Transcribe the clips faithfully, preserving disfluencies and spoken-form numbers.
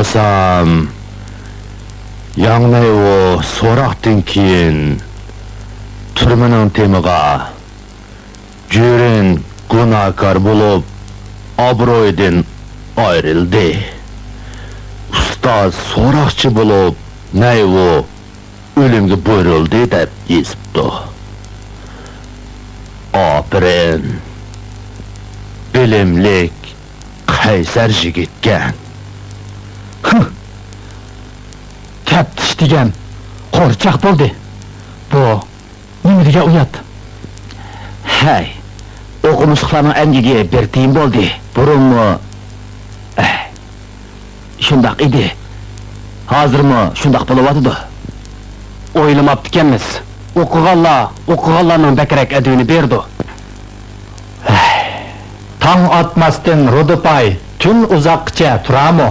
سام، ياڭ نەيۋو سوراقتىن كېيىن تۈرمىنىڭ تېمىغا جۈرىن گۇناھكار بولۇپ، ئابرۇيىدىن ئايرىلدى. ئۇستاز سوراقچى بولۇپ، نەيۋو ئۆلۈمگە بۇيرۇلدى دەپ يېزىپتۇ. ئاپىرىن، بىلىملىك، قەيسەر يىگىتكەن. ھىم! تەپتىش دېگەن قورچاق بولدى. بۇ نېمە دېگەن ئۇيات؟ ھەي، ئوقۇمۇشلۇقلارنىڭ ئەمگىكى بىر تىيىن بولدى. بۇرۇنمۇ، ئەھ، شۇنداق ئىدى. ھازىرمۇ شۇنداق بولۇۋاتىدۇ. ئويلىماپتىكەنمىز. ئوقۇغانلار ئوقۇغانلارنىڭ بەكرەك ئەدىۋىنى بېرىدۇ. تاڭ ئاتماستىن رۇدۇپاي تۈن ئۇزاققىچە تۇرامۇ؟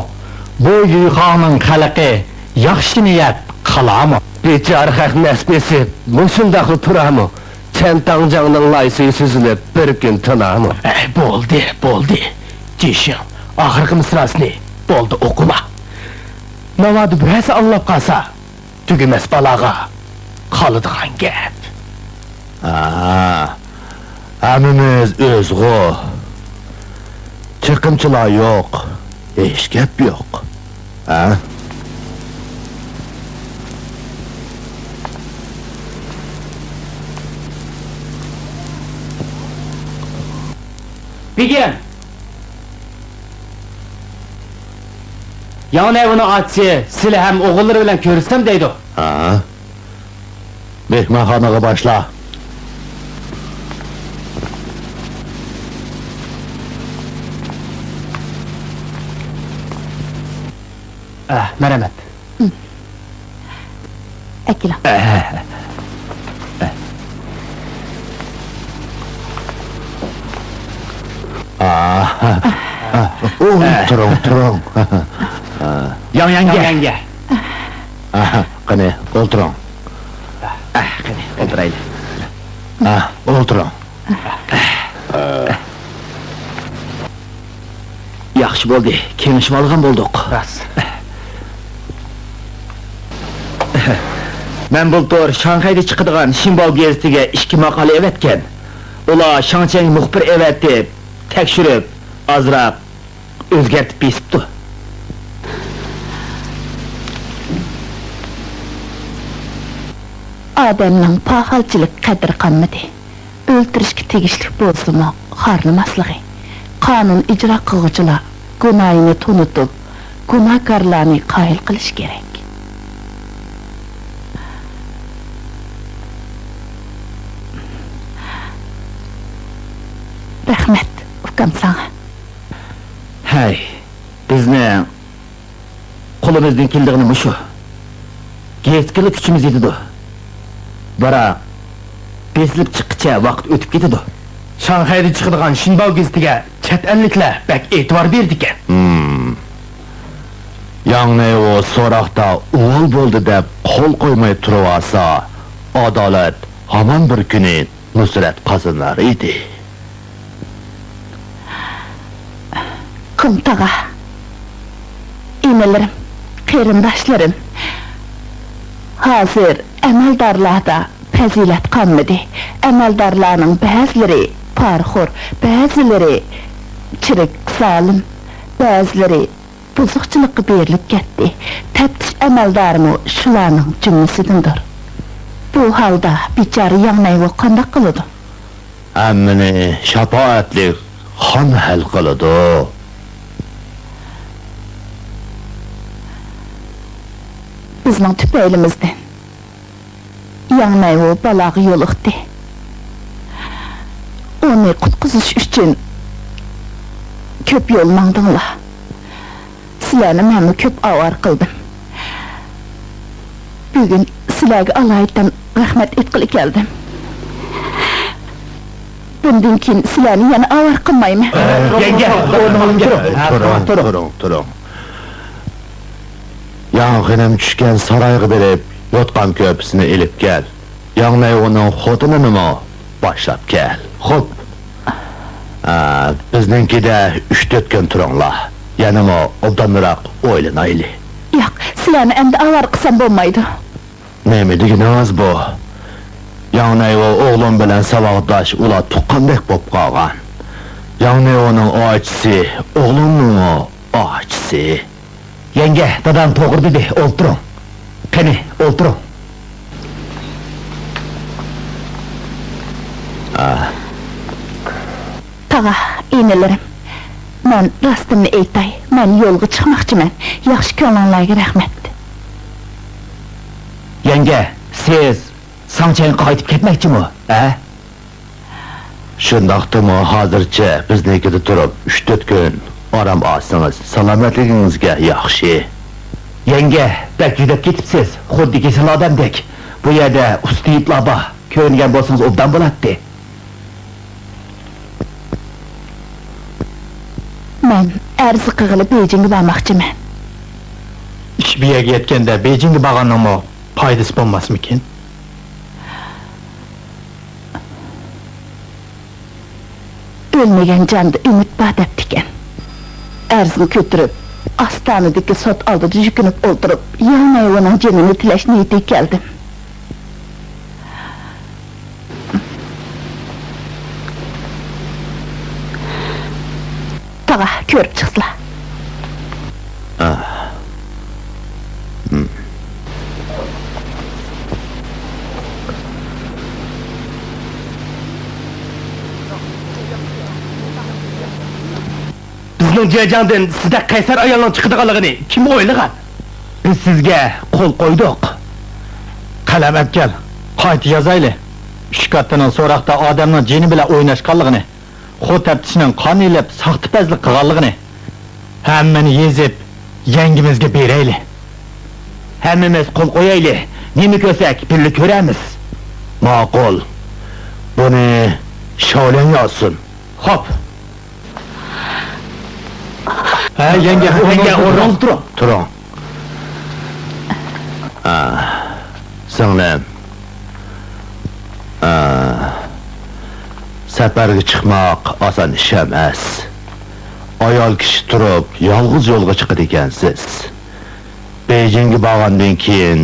بۇ يۈيخاڭنىڭ خەلقى ياخشى نىيەت قالامۇ؟ بىچارە خەق نەس بېسىپ مۇشۇنداقلا تۇرامۇ؟ چەن تاڭجاڭنىڭ لايسىيى سۈزۈلۈپ بىر كۈن تىنامۇ؟ ئەي، بولدى، بولدى. جىشىڭ ئاخىرقى مىسراسىنى بولدى ئوقۇما. ناۋادا بىرەرسى ئاڭلاپ قالسا، تۈگىمەس بالاغا قالىدىغان گەپ. ھا، ھەممىمىز ئۆزغۇ. چېقىمچىلار يوق، ھېچ گەپ يوق. ھە؟ بېگىم! ياڭ نەيۋۇنىڭ ئاچىسى سىلى ھەم ئوغۇللىرى بىلەن كۆرۈشسەم دەيدۇ. ھا؟ مېھمانخانىغا باشلا. ئە، مەرھەمەت. ئەكېلىڭ. ئاھ. ئوي، تۇرۇڭ، تۇرۇڭ. ياڭ يەڭگە. ياڭ يەڭگە. ئاھ، قېنى، ئولتۇرۇڭ. ئاھ، قېنى، ئولتۇرايلى. ئاھ، ئولتۇرۇڭ. ياخشى بولدى، كېڭىشىۋالغان بولدۇق. راست. مەن بۇلتۇر شاڭخەيدە چىقىدىغان شىنباۋ گېزىتىگە ئىككى ماقالە ئەۋەتكەن. ئۇلار شاڭچەڭگە مۇخبىر ئەۋەتىپ، تەكشۈرۈپ، ئازراق ئۆزگەرتىپ بېسىپتۇ. ئادەمنىڭ پاخالچىلىق قەدرى قالمىدى. ئۆلتۈرۈشكە تېگىشلىك بولسىمۇ، خارلىماسلىقى، قانۇن ئىجرا قىلغۇچىلار گۇناھىنى تونۇتۇپ، گۇناھكارلارنى قايىل قىلىشى كېرەك. رەھمەت، ئۇكام، ساڭا. ھەي، بىزنىڭ قولىمىزدىن كېلىدىغىنى مۇشۇ. گېزىتكىلا كۈچىمىز يېتىدۇ. بىراق، بېسىلىپ چىققىچە ۋاقىت ئۆتۈپ كېتىدۇ. شاڭخەيدە چىقىدىغان شىنباۋ گېزىتىگە چەت ئەللىكلەر بەك ئېتىبار بېرىدىكەن. ھىم. ياڭ نەيۋۇ سوراقتا ئۇۋال بولدى دەپ قول قويماي تۇرۇۋالسا، ئادالەت ھامان بىر كۈنى نۇسرەت قازىنار ئىدى. كۇڭتاغا، ئىنىلىرىم، قېرىنداشلىرىم، ھازىر ئەمەلدارلاردا پەزىلەت قالمىدى. ئەمەلدارلارنىڭ بەزىلىرى پارىخور، بەزىلىرى چىرىك زالىم، بەزىلىرى بۇزۇقچىلىققا بېرىلىپ كەتتى. تەپتىش ئەمەلدارىمۇ شۇلارنىڭ جۈملىسىدىندۇر. بۇ ھالدا بىچارە ياڭ نەيۋۇ قانداق قىلىدۇ؟ ھەممىنى شاپائەتلىك خان ھەل قىلىدۇ. بىزنىڭ تۈپەيلىمىزدىن ياڭ نەيۋۇ بالاغا يولۇقتى. ئۇنى قۇتقۇزۇش ئۈچۈن كۆپ يول ماڭدىڭلار. سىلەرنى مەنمۇ كۆپ ئاۋارە قىلدىم. بۈگۈن سىلەرگە ئالايىتەن رەھمەت ئېيتقىلى كەلدىم. بۇندىن كېيىن سىلەرنى يەنە ئاۋارە قىلمايمەن. يەڭگە، ئورنۇڭدىن تۇرۇڭ. تۇرۇڭ، تۇرۇڭ، تۇرۇڭ. ياڭ خېنىم چۈشكەن سارايغا بېرىپ، يوتقان كۆرپىسىنى ئېلىپ كەل. ياڭ نەيۋۇنىڭ خوتۇنىنىمۇ باشلاپ كەل. خوپ. ئا، بىزنىڭكىدە ئۈچ-تۆت كۈن تۇرۇڭلار. يەنىمۇ ئوبدانراق ئويلىنايلى. ياق، سىلەرنى ئەمدى ئاۋارە قىلسام بولمايدۇ. نېمە دېگىنىڭىز بۇ؟ ياڭ نەيۋو ئوغلۇم بىلەن ساۋاقداش، ئۇلار تۇغقاندەك بولۇپ قالغان. ياڭ نەيۋونىڭ ئاچىسى ئوغلۇمنىڭمۇ ئاچىسى. يەڭگە، دادام توغرا دېدى، ئولتۇرۇڭ. قېنى، ئولتۇرۇڭ. تاغا، ئىنىلىرىم، مەن راستىمنى ئېيتاي، مەن يولغا چىقماقچىمەن. ياخشى كۆڭلۈڭلارغا رەھمەت. يەڭگە، سىز ساڭچەنگە قايتىپ كەتمەكچىمۇ، ھە؟ شۇنداقتىمۇ ھازىرچە بىزنىڭكىدە تۇرۇپ، ئۈچ-تۆت كۈن ئارام ئالسىڭىز، سالامەتلىكىڭىزگە ياخشى. يەڭگە، بەك يۈدەپ كېتىپسىز، خۇددى كېسەل ئادەمدەك. بۇ يەردە ئۇستا تېۋىپلار بار، كۆرۈنگەن بولسىڭىز ئوبدان بولاتتى. مەن ئەرز قىلغىلى بېيجىڭغا بارماقچىمەن. ئىش بۇ يەرگە يەتكەندە بېيجىڭغا بارغاننىڭمۇ پايدىسى بولماسمىكىن؟ ئۆلمىگەن جاندا ئۈمىد بار دەپتىكەن. ئەرزنى كۆتۈرۈپ، ئاستانىدىكى سوت ئالدىدا جۈكۈنۈپ ئولتۇرۇپ، ياڭ نەيۋونىڭ جېنىنى تىلەش نىيىتىگە كەلدىم. تاغا، كۆرۈپ چىقسىلا. بىزنىڭ جېجياڭدىن سىزدەك قەيسەر ئايالنىڭ چىقىدىغانلىقىنى كىم ئويلىغان؟ بىز سىزگە قول قويدۇق. قەلەم ئەپكەل، قايتا يازايلى. ئۈچ كاتتىنىڭ سوراقتا ئادەمنىڭ جېنى بىلەن ئويناشقانلىقىنى، خو تەپتىشنىڭ قان ئېلىپ ساختىپەزلىك قىلغانلىقىنى ھەممىنى يېزىپ، يەڭگىمىزگە بېرەيلى. ھەممىمىز قول قويايلى، نېمە كۆرسەك بىللە كۆرەرمىز. ماقۇل. بۇنى شاۋليەن يازسۇن. خوپ. ھە، يەڭگە، يەڭگە، ئورنىڭىزدا تۇرۇڭ. تۇرۇڭ. ئا، سىڭلىم. ئا، سەپەرگە چىقماق ئاسان ئىش ئەمەس. ئايال كىشى تۇرۇپ، يالغۇز يولغا چىقىدىكەنسىز. بېيجىڭگە بارغاندىن كېيىن،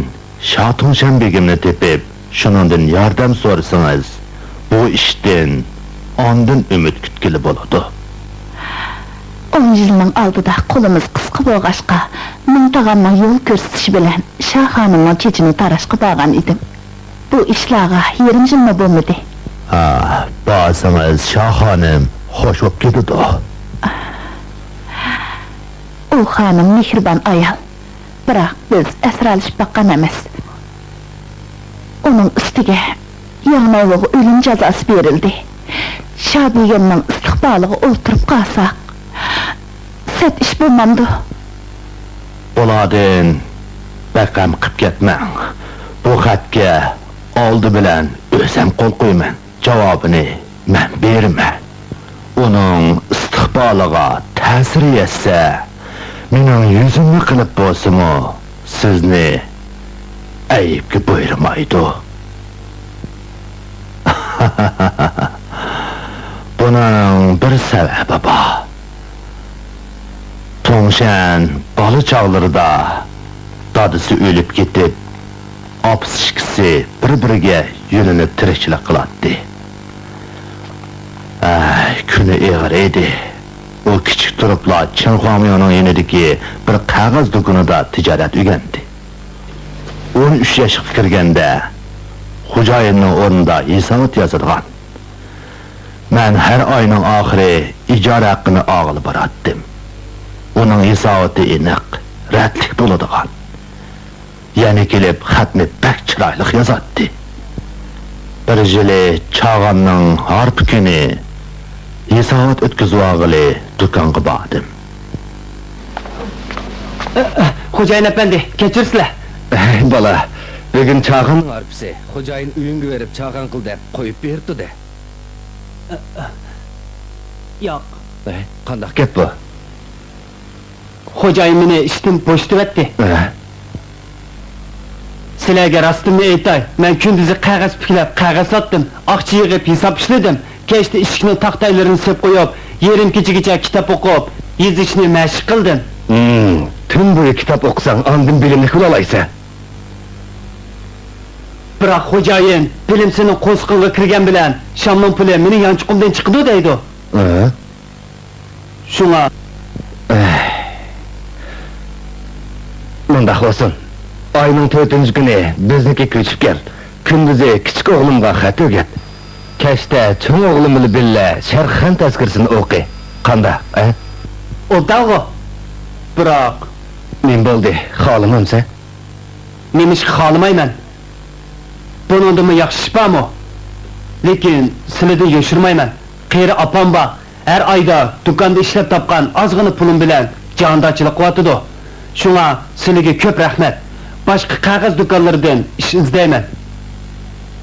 شاتۇڭشەن بېگىمنى تېپىپ، شۇنىڭدىن ياردەم سورىسىڭىز، بۇ ئىشتىن ئاندىن ئۈمىد كۈتكىلى بولىدۇ. ئون يىلنىڭ ئالدىدا قولىمىز قىسقا بولغاچقا، مىڭ تاغامنىڭ يول كۆرسىتىشى بىلەن شاھ خانىمنىڭ چېچىنى تاراشقا بارغان ئىدىم. بۇ ئىشلارغا يېرىم يىلمۇ بولمىدى. ھا، بارسىڭىز شاھ خانىم خوش بولۇپ كېتىدۇ. ئۇ خانىم مېھرىبان ئايال. بىراق بىز ئەسرالىشىپ باققان ئەمەس. ئۇنىڭ ئۈستىگە ياڭ نەيۋوغا ئۆلۈم جازاسى بېرىلدى. شا بېگىمنىڭ ئىستىقبالىغا ئولتۇرۇپ قالساق، سەت ئىش بولمامدۇ؟ بۇلاردىن بەك غەم قىپ كەتمەڭ. بۇ خەتكە ئالدى بىلەن ئۆزۈم قول قويىمەن. جاۋابىنى مەن بېرىمەن. ئۇنىڭ ئىستىقبالىغا تەسىر يەتسە، مېنىڭ يۈزۈمنى قىلىپ بولسىمۇ، سىزنى ئەيىبكە بۇيرۇمايدۇ. بۇنىڭ بىر سەۋەبى بار. تۇڭشەن بالا چاغلىرىدا دادىسى ئۆلۈپ كېتىپ، ئاپىسى ئىككىسى بىر-بىرىگە يۆلىنىپ تىرىكچىلىك قىلاتتى. ئەھ، كۈنى ئېغىر ئىدى. ئۇ كىچىك تۇرۇپلا چېن خۇاڭميۇنىڭ يېنىدىكى بىر قەغەز دۇكىنىدا تىجارەت ئۆگەندى. ئون ئۈچ ياشقا كىرگەندە، خوجايىننىڭ ئورنىدا ھېسابات يازىدىغان. مەن ھەر ئاينىڭ ئاخىرى ئىجارە ھەققىنى ئالغىلى باراتتىم. ئۇنىڭ ھېساباتى ئېنىق، رەتلىك بولىدىغان. يەنە كېلىپ خەتنى بەك چىرايلىق يازاتتى. بىر يىلى چاغاننىڭ ھارپا كۈنى ھېسابات ئۆتكۈزۈۋالغىلى دۇكانغا باردىم. خوجايىن ئەپەندى، كەچۈرسىلە. بالا، بۈگۈن چاغاننىڭ ھارپىسى، خوجايىن ئۆيۈڭگە بېرىپ چاغان قىل دەپ قويۇپ بېرىپتۇ-دە. ياق. قانداق گەپ بۇ؟ خوجايىن مېنى ئىشتىن بوشىتىۋەتتى. ھە؟ سىلەرگە راستىمنى ئېيتاي، مەن كۈندۈزى قەغەز پۈكلەپ، قەغەز ساتتىم، ئاقچا يىغىپ، ھېساب ئىشلىدىم. كەچتە ئىشىكنىڭ تاختايلىرىنى سېلىپ قويۇپ، يېرىم كېچىگىچە كىتاب ئوقۇپ، يېزىشنى مەشىق قىلدىم. ھىم، تۈن بويى كىتاب ئوقۇساڭ، ئاندىن بىلىملىك بولالايسەن. بىراق، خوجايىن، بىلىم سېنىڭ قورسىقىڭغا كىرگەن بىلەن، شامنىڭ پۇلى مېنىڭ يانچۇقۇمدىن چىقىدۇ دەيدۇ. ھە؟ شۇڭا. ئەھ. مۇنداق بولسۇن، ئاينىڭ تۆتىنچى كۈنى بىزنىڭكىگە كۆچۈپ كەل. كۈندۈزى كىچىك ئوغلۇمغا خەت ئۆگەت. كەچتە چوڭ ئوغلۇم بىلەن بىللە شەرقىخان تەزكىرىسىنى ئوقۇ. قانداق، ھە؟ ئوبدانغۇ. بىراق. نېمە بولدى؟ خالىمامسەن؟ نېمىشقا خالىمايمەن؟ بۇنىڭدىنمۇ ياخشى ئىش بارمۇ؟ لېكىن سىلىدىن يوشۇرمايمەن. قېرى ئاپام بار. ھەر ئايدا دۇكاندا ئىشلەپ تاپقان ئازغىنە پۇلۇم بىلەن جاندارچىلىق قىلىۋاتىدۇ. شۇڭا سىلىگە كۆپ رەھمەت. باشقا قەغەز دۇكانلىرىدىن ئىش ئىزدەيمەن.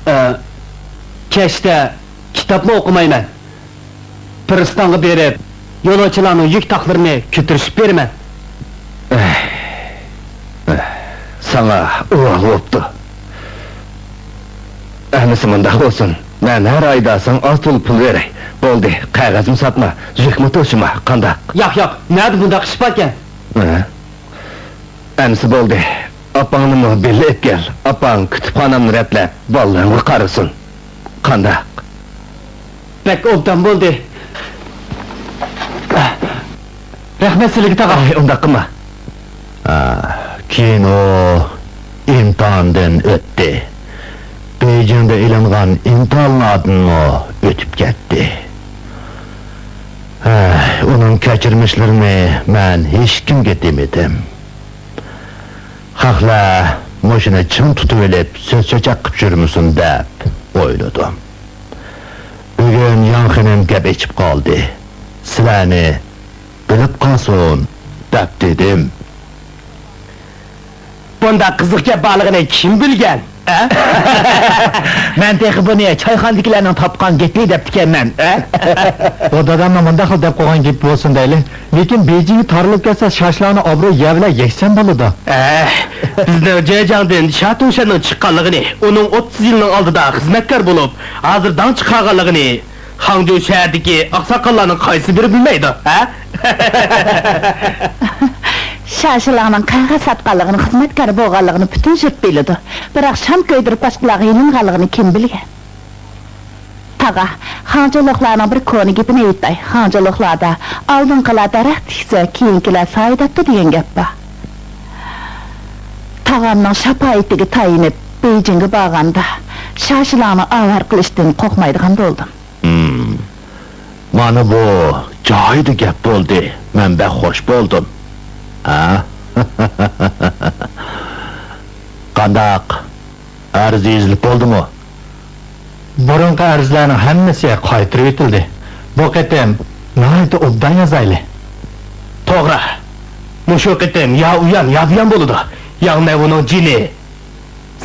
ئە، كەچتە كىتابمۇ ئوقۇمايمەن. پىرىستانغا بېرىپ، يولۇچىلارنىڭ يۈك تاقلىرىنى كۆتۈرۈشۈپ بېرىمەن. ئەھ، ئەھ، ساڭا ئۇۋال بوپتۇ. ئەمىسە مۇنداق بولسۇن، مەن ھەر ئايدا ساڭا ئاز تولا پۇل بېرەي. بولدى، قەغەزمۇ ساتما، يۈكمۇ توشۇما، قانداق؟ ياق، ياق، نەدە بۇنداق ئىش باركەن؟ ھە؟ ئەمىسە بولدى، ئاپاڭنىمۇ بىللە ئېلىپ كەل، ئاپاڭ كۇتۇپخانامنى رەتلەپ، بالىلىرىمغا قارىسۇن. قانداق؟ بەك ئوبدان بولدى. رەھمەت سىلىگە، تاغا. ئاي، ئۇنداق قىلما. ئا، كېيىن ئۇ ئىمتىھاندىن ئۆتتى. بېيجىڭدا ئېلىنغان ئىمتىھانلاردىنمۇ ئۆتۈپ كەتتى. ھە، ئۇنىڭ كەچۈرمىشلىرىنى مەن ھېچكىمگە دېمىدىم. خەقلەر مۇشۇنى چىڭ تۇتۇۋېلىپ، سۆز-چۆچەك قىلىپ يۈرمىسۇن دەپ ئويلىدىم. بۈگۈن ياڭ خېنىم گەپ ئېچىپ قالدى. سىلەرنى بىلىپ قالسۇن دەپ دېدىم. بۇنداق قىزىق گەپ بارلىقىنى كىم بىلگەن، ھە؟ مەن تېخى بۇنى چايخانىدىكىلەرنىڭ تاپقان گېپى دەپتىكەنمەن، ھە؟ بۇ دادامنىڭ مۇنداقلا دەپ قويغان گېپى بولسۇن دەيلى. لېكىن بېيجىڭگە تارىلىپ كەتسە، شاشىلارنىڭ ئوبرويى يەر بىلەن يەكسان بولىدۇ. ئەھ، بىزنىڭ جېجياڭدىن شاتۇڭشەننىڭ چىققانلىقىنى، ئۇنىڭ ئوتتۇز يىلنىڭ ئالدىدا خىزمەتكار بولۇپ، ھازىر داڭ چىقارغانلىقىنى خاڭجۇ شەھىرىدىكى ئاقساقاللارنىڭ قايسى بىرى بىلمەيدۇ، ھە؟ شاشىلارنىڭ قەغەز ساتقانلىقىنى، خىزمەتكار بولغانلىقىنى پۈتۈن يۇرت بىلىدۇ. بىراق شام كۆيدۈرۈپ باشقىلارغا ئېلىنغانلىقىنى كىم بىلگەن؟ تاغا، خاڭجۇلۇقلارنىڭ بىر كونا گېپىنى ئېيتاي. خاڭجۇلۇقلاردا «ئالدىنقىلار دەرەخ تىكسە، كېيىنكىلەر سايە تاپتى» دېگەن گەپ بار. تاغامنىڭ شاپائىتىگە تايىنىپ، بېيجىڭغا بارغاندا، شاشىلارنى ئاۋارە قىلىشتىن قورقمايدىغان بولدۇم. ھىم. مانا بۇ جايىدا گەپ بولدى. مەن بەك خوش بولدۇم. ھە؟ قانداق؟ ئەرز يېزىلىپ بولدىمۇ؟ بۇرۇنقى ئەرزلەرنىڭ ھەممىسى قايتۇرۇۋېتىلدى. بۇ قېتىم ناھايىتى ئوبدان يازايلى. توغرا. مۇشۇ قېتىم يا ئۇيان، يا بۇيان بولىدۇ. ياڭ نەيۋۇنىڭ جېنى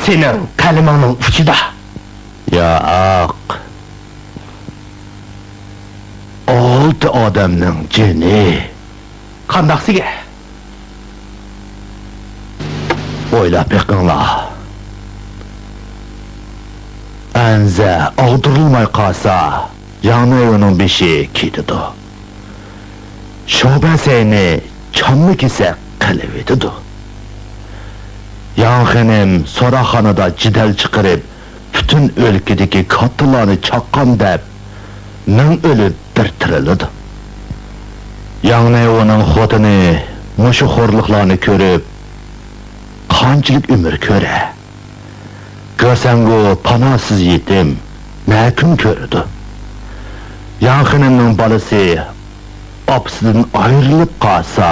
سېنىڭ قەلىمىڭنىڭ ئۇچىدا. ياق. ئالتە ئادەمنىڭ جېنى. قانداقسىگە؟ ئويلاپ بېقىڭلار. ئەنزە ئاغدۇرۇلماي قالسا، ياڭ نەيۋۇنىڭ بېشى كېتىدۇ. شوبەسەينى چامما كېسەك قىلىۋېتىدۇ. ياڭ خېنىم سوراقخانىدا جېدەل چىقىرىپ، پۈتۈن ئۆلكىدىكى كاتتىلارنى چاققان دەپ، مىڭ ئۆلۈپ بىر تىرىلىدۇ. ياڭ نەيۋۇنىڭ خوتۇنى مۇشۇ خورلۇقلارنى كۆرۈپ، قانچىلىك ئۆمۈر كۆرە؟ گېسەنگۇ پاناھسىز يېتىم نەكۈن كۆرىدۇ؟ ياڭ خېنىمنىڭ بالىسى ئاپىسىدىن ئايرىلىپ قالسا،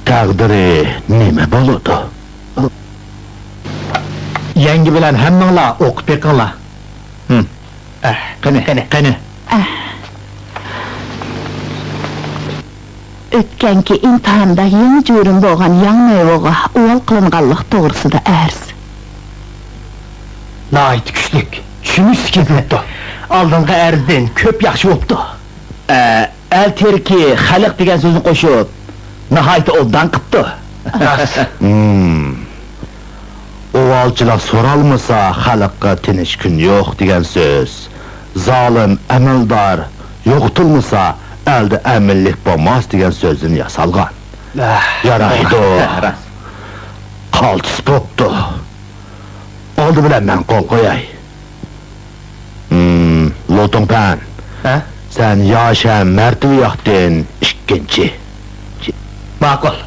تەقدىرى نېمە بولىدۇ؟ يەڭگە بىلەن ھەممىڭلار ئوقۇپ بېقىڭلار. ھىم. ئەھ، قېنى، قېنى، قېنى. ئەھ. ئۆتكەنكى ئىمتىھاندا يېڭى جۈرۈم بولغان ياڭ نەيۋۇغا ئۇۋال قىلىنغانلىق توغرىسىدا ئەرز. ناھايىتى كۈچلۈك، چۈشىنىشلىك يېزىلىپتۇ. ئالدىنقى ئەرزدىن كۆپ ياخشى بوپتۇ. ئە، ئەل تېرىكى خەلق دېگەن سۆزنى قوشۇپ، ناھايىتى ئوبدان قىپتۇ. راست. ھىم. ئۇۋالچىلار سورالمىسا، خەلققە تىنچ كۈن يوق دېگەن سۆز. زالىم ئەمەلدار يوقىتىلمىسا، ئەلدە ئەمىنلىك بولماس دېگەن سۆزدىن ياسالغان. ئەھ، يارايدۇ. راست. قالتىس بوپتۇ. ئالدى بىلەن مەن قول قوياي. ھىم، لۇتۇڭپەن. ھە؟ سەن ياش ھەم مەرتىۋە ياقتىن ئىككىنچى. ماقۇل.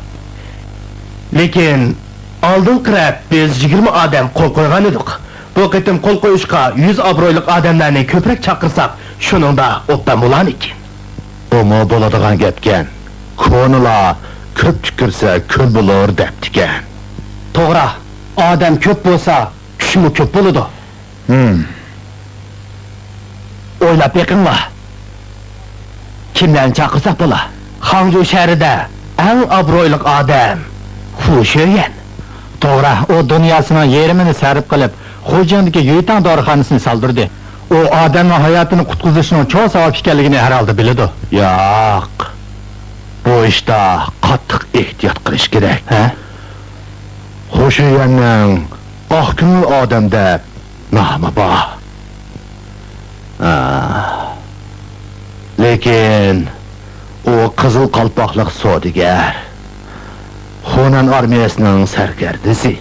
لېكىن ئالدىنقى رەت بىز يىگىرمە ئادەم قول قويغان ئىدۇق. بۇ قېتىم قول قويۇشقا يۈز ئابرۇيلۇق ئادەملەرنى كۆپرەك چاقىرساق، شۇنىڭدا ئوبدان بولارمىكىن؟ بۇمۇ بولىدىغان گەپكەن. كونىلار «كۆپ تۈكۈرسە، كۆل بولۇر» دەپتىكەن. توغرا، ئادەم كۆپ بولسا، كۈچمۇ كۆپ بولىدۇ. ھىم. ئويلاپ بېقىڭلار. كىملەرنى چاقىرساق بولا؟ خاڭجۇ شەھىرىدە ئەڭ ئابرۇيلۇق ئادەم خۇ شۆيۈەن. توغرا، ئۇ دۇنياسىنىڭ يېرىمىنى سەرپ قىلىپ، خۇجياڭدىكى يۈيتاڭ دورىخانىسىنى سالدۇردى. ئۇ ئادەمنىڭ ھاياتىنى قۇتقۇزۇشنىڭ چوڭ ساۋاب ئىكەنلىكىنى ھەر ھالدا بىلىدۇ. ياق. بۇ ئىشتا قاتتىق ئېھتىيات قىلىش كېرەك. ھە؟ خۇ شۆيۈەننىڭ ئاق كۆڭۈل ئادەم دەپ نامى بار. ئا، لېكىن ئۇ قىزىل قالپاقلىق سودىگەر، خۇنەن ئارمىيەسىنىڭ سەركەردىسى.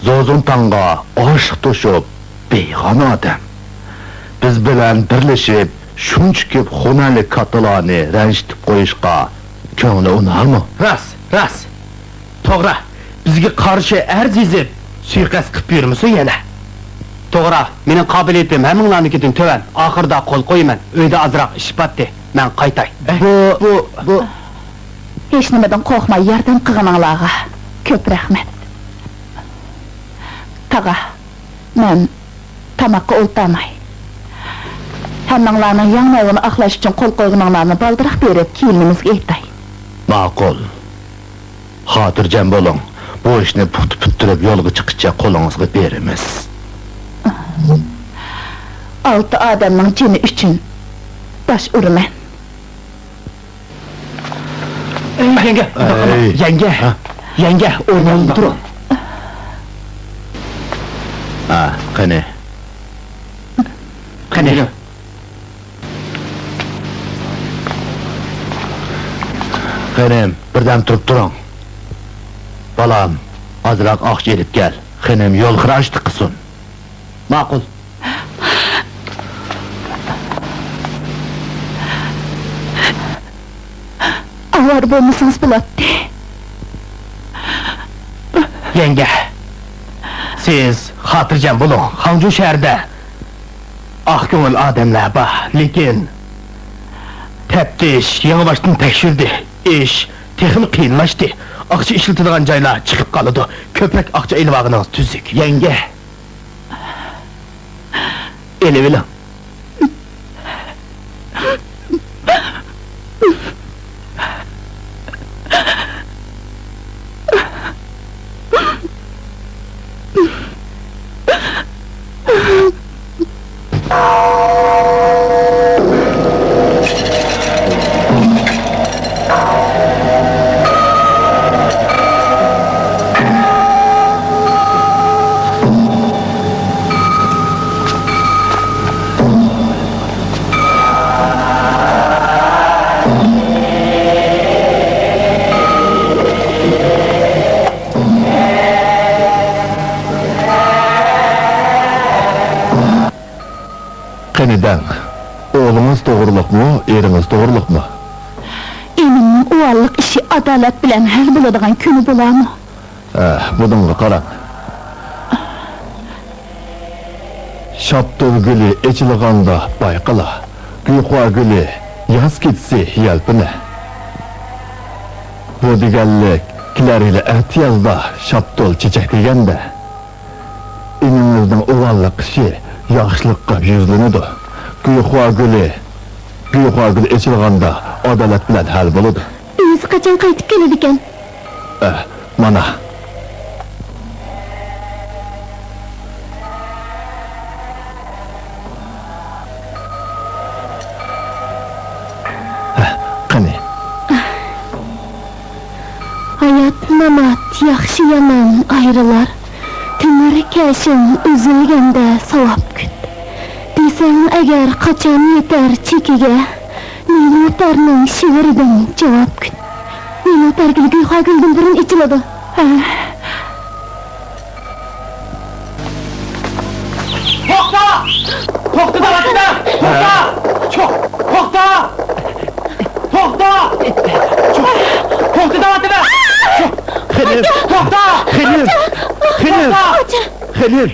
زوزۇڭتاڭغا ئاشىق توشۇپ بېيىغان ئادەم. بىز بىلەن بىرلىشىپ شۇنچە كۆپ خۇنەنلىك كاتتىلارنى رەنجىتىپ قويۇشقا كۆڭلى ئۇنارمۇ؟ راست، راست. توغرا، بىزگە قارشى ئەرز يېزىپ، سۇيىقەست قىلىپ يۈرمىسۇن يەنە. توغرا، مېنىڭ قابىلىيىتىم ھەممىڭلارنىڭكىدىن تۆۋەن. ئاخىرىدا قول قويىمەن، ئۆيدە ئازراق ئىش باتتى. مەن قايتاي. بۇ، بۇ، بۇ. ھېچنېمىدىن قورقماي ياردەم قىلغىنىڭلارغا كۆپ رەھمەت. تاغا، مەن تاماققا ئولتۇرماي، ھەممىڭلارنىڭ ياڭ ناۋىنى ئاقلاش ئۈچۈن قول قويغىنىڭلارنى بالدۇرراق بېرىپ كېلىنىمىزگە ئېيتاي. ماقۇل. خاتىرجەم بولۇڭ، بۇ ئىشنى پۇختا پۈتتۈرۈپ يولغا چىققىچە قولىڭىزغا بېرىمىز. ئالتە ئادەمنىڭ جېنى ئۈچۈن باش ئۇرىمەن. ئەي، يەڭگە، ئەي. يەڭگە، ھە؟ يەڭگە، ئورنۇڭدىن تۇرۇڭ. ھە، قېنى. قېنى. خېنىم، بىردەم تۇرۇپ تۇرۇڭ. بالام، ئازراق ئاقچا ئېلىپ كەل. خېنىم يول خىراجىتى قىلسۇن. ماقۇل. ئاۋارە بولمىسىڭىز بولاتتى. يەڭگە، سىز خاتىرجەم بولۇڭ، خاڭجۇ شەھىرىدە ئاق كۆڭۈل ئادەملەر بار، لېكىن تەپتىش يېڭىباشتىن تەكشۈردى. ئىش تېخىمۇ قىيىنلاشتى. ئاقچا ئىشلىتىدىغان جايلار چىقىپ قالىدۇ. كۆپرەك ئاقچا ئېلىۋالغىنىڭىز تۈزۈك، يەڭگە. ئېلىۋېلىڭ. قېنى دەڭ، ئوغلىڭىز توغرۇلۇقمۇ، ئېرىڭىز توغرۇلۇقمۇ؟ ئىنىمنىڭ ئۇۋاللىق ئىشى ئادالەت بىلەن ھەل بولىدىغان كۈنى بولارمۇ؟ ھە، بۇنىڭغا قاراڭ. شاپتۇل گۈلى ئېچىلغاندا بايقىلا، گۆھۋا گۈلى ياز كېچىسى يەلپۈنە. بۇ دېگەنلىك، كېلەر يىلى ئەتىيازدا شاپتۇل چېچەك دېگەندە، ئىنىڭىزنىڭ ئۇۋاللىق ئىشى ياخشىلىققا يۈزلىنىدۇ. گۆھۋا گۈلى، گۆھۋا گۈلى ئېچىلغاندا ئادالەت بىلەن ھەل بولىدۇ. ئىنىسى قاچان قايتىپ كېلىدىكەن؟ ئە، مانا. ھە، قېنى. ھايات-مامات ياخشى-يامان ئايرىلار، تۆمۈر كەشىڭ ئۈزۈلگەندە ساۋاب كۈت، دېسەڭ ئەگەر قاچان يېتەر چېكىگە، نېلۇپەرنىڭ شىۋىرىدىن جاۋاب كۈت. نېلۇپەر گۈلى گۈلخاگۈلدىن بۇرۇن ئېچىلىدۇ. ھە. توختا! توختا دەۋاتىمەن! توختا! چوق! توختا! توختا! چوق! توختا دەۋاتىمەن! چوق! خېنىم! توختا! خېنىم! خېنىم! توختا! خېنىم!